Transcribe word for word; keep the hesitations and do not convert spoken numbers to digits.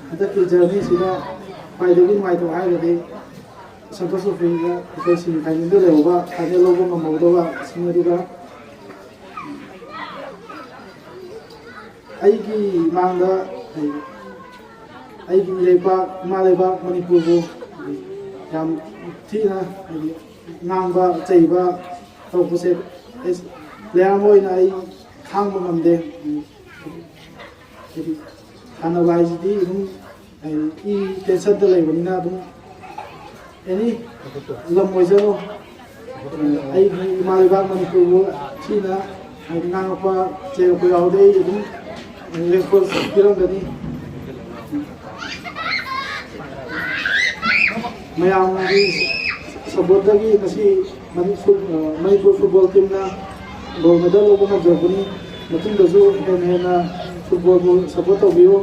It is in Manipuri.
ꯍꯟꯗꯛꯀꯤ ꯖꯔꯅꯤꯁꯤꯗ ꯈ꯭ꯋꯥꯏꯗꯒꯤ ꯅꯨꯡꯉꯥꯏꯇꯕ ꯍꯥꯏꯔꯒꯗꯤ ꯁꯟꯇꯣꯁ ꯇ꯭ꯔꯣꯐꯤꯗ ꯑꯩꯈꯣꯏ ꯁꯦꯃꯤ ꯐꯥꯏꯅꯦꯜꯗ ꯂꯩꯍꯧꯕ, ꯐꯥꯏꯅꯦꯜ ꯂꯧꯕ ꯉꯝꯍꯧꯗꯕ ꯑꯁꯤꯅꯤ꯫ ꯑꯗꯨꯒ ꯑꯩꯒꯤ ꯏꯃꯥꯡꯗ ꯑꯩ, ꯑꯩꯒꯤ ꯏꯔꯩꯄꯥꯛ, ꯏꯃꯥ ꯂꯩꯕꯥꯛ ꯃꯅꯤꯄꯨꯔꯕꯨ ꯌꯥꯝ ꯊꯤꯅ ꯍꯥꯏꯗꯤ ꯉꯥꯡꯕ, ꯆꯩꯕ ꯇꯧꯕꯁꯦ ꯑꯩ ꯄ꯭ꯂꯦꯌꯔ ꯑꯃ ꯑꯣꯏꯅ ꯑꯩ ꯈꯥꯡꯕ ꯉꯝꯗꯦ꯫ ꯍꯥꯏꯗꯤ ꯁꯥꯟꯅꯕ ꯍꯥꯏꯁꯤꯗꯤ ꯑꯗꯨꯝ ꯍꯥꯏꯗꯤ ꯏ ꯇꯦꯟꯁꯟꯗ ꯂꯩꯕꯅꯤꯅ ꯑꯗꯨꯝ ꯑꯦꯅꯤ ꯂꯝ ꯑꯣꯏꯖꯔꯣ, ꯑꯩꯒꯤ ꯏꯃꯥ ꯂꯩꯕꯥꯛ ꯃꯅꯤꯄꯨꯔꯕꯨ ꯊꯤꯅ ꯍꯥꯏꯗꯤ ꯉꯥꯡꯉꯛꯄ, ꯆꯩꯔꯛꯄ ꯌꯥꯎꯔꯗꯤ ꯑꯩ ꯑꯗꯨꯝ ꯔꯦꯁꯄꯣꯟꯁ ꯄꯤꯔꯝꯒꯅꯤ꯫ ꯃꯌꯥꯝꯒꯤ ꯁꯄꯣꯔꯠꯇꯒꯤ ꯉꯁꯤ ꯃꯅꯤꯄꯨꯔ, ꯃꯅꯤꯄꯨꯔ ꯐꯨꯠꯕꯣꯜ ꯇꯤꯝꯅ ꯒꯣꯜ ꯃꯦꯗꯜ ꯂꯧꯕ ꯉꯝꯖꯔꯛꯄꯅꯤ꯫ ꯃꯇꯨꯡꯗꯁꯨ ꯍꯦꯟꯅ ꯍꯦꯟꯅ ꯐꯨꯠꯕꯣꯜꯕꯨ ꯁꯄꯣꯔꯠ ꯇꯧꯕꯤꯌꯨ꯫